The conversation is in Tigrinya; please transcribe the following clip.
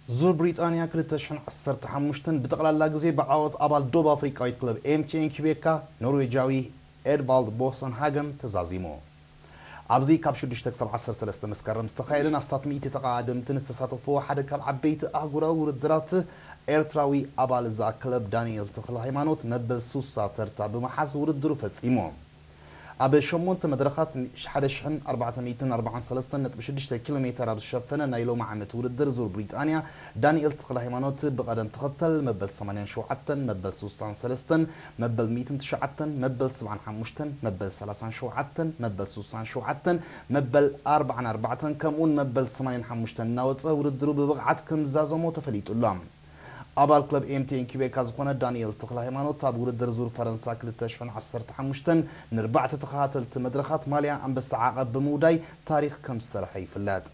ዙር ብሪጣንያ ክልተ ሽሕን ዓሰርተ ሓሙሽተን ብጠቕላላ ግዜ ብዓወት ኣባል ዶብ ኣፍሪቃዊት ክለብ ኤምቲኤን ኪቤካ ኖርዌጃዊ ኤድቫልድ ቦሰን ሃገን ተዛዚሙ። ኣብዚ ካብ ሽዱሽተ ክሳብ ዓሰርተ ሰለስተ መስከረም ዝተኻየደን ኣስታት ሚእቲ ተቐዳደምትን ዝተሳተፍዎ ሓደ ካብ ዓበይቲ ኣህጉራዊ ውድድራት፣ ኤርትራዊ ኣባል እዛ ክለብ ዳንኤል ተኽለ ሃይማኖት መበል ሱሳ ተርታ ብምሓዝ ውድድሩ ፈጺሙ። ኣብ ሸሞንተ መድረኻት ሓደ ሽሕን ኣርባዕተ ሚእትን ኣርባዓን ሰለስተን ነጥቢ ሽዱሽተ ኪሎ ሜተር ኣብ ዝሸፈነ ናይ ሎሚ ዓመት ውድድር ዙር ብሪጣንያ፣ ዳንኤል ተኽለ ሃይማኖት ብቐደም ተኸተል መበል ሰማንያን ሸውዓተን፣ መበል ሱሳን ሰለስተን፣ መበል ሚእትን ትሽዓተን፣ መበል ሰብዓን ሓሙሽተን፣ መበል ሰላሳን ሸውዓተን፣ መበል ሱሳን ሸውዓተን፣ መበል ኣርባዓን ኣርባዕተን ከምኡውን መበል ሰማንያን ሓሙሽተን እናወፀ ውድድሩ ብብቕዓት ከም ዝዛዘሞ ተፈሊጡ ኣሎ። ኣባል ክለብ ኤምቲኤን ኪቤካ ዝኾነ ዳንኤል ተኽለ ሃይማኖት ኣብ ውድድር ዙር ፈረንሳ ክልተ ሽሕን ዓሰርተ ሓሙሽተን ንርባዕተ ተኸታተልቲ መድረኻት ማልያ ኣንበሳ ዓቐብ ብምውዳይ ታሪኽ ከም ዝሰርሐ ይፍለጥ።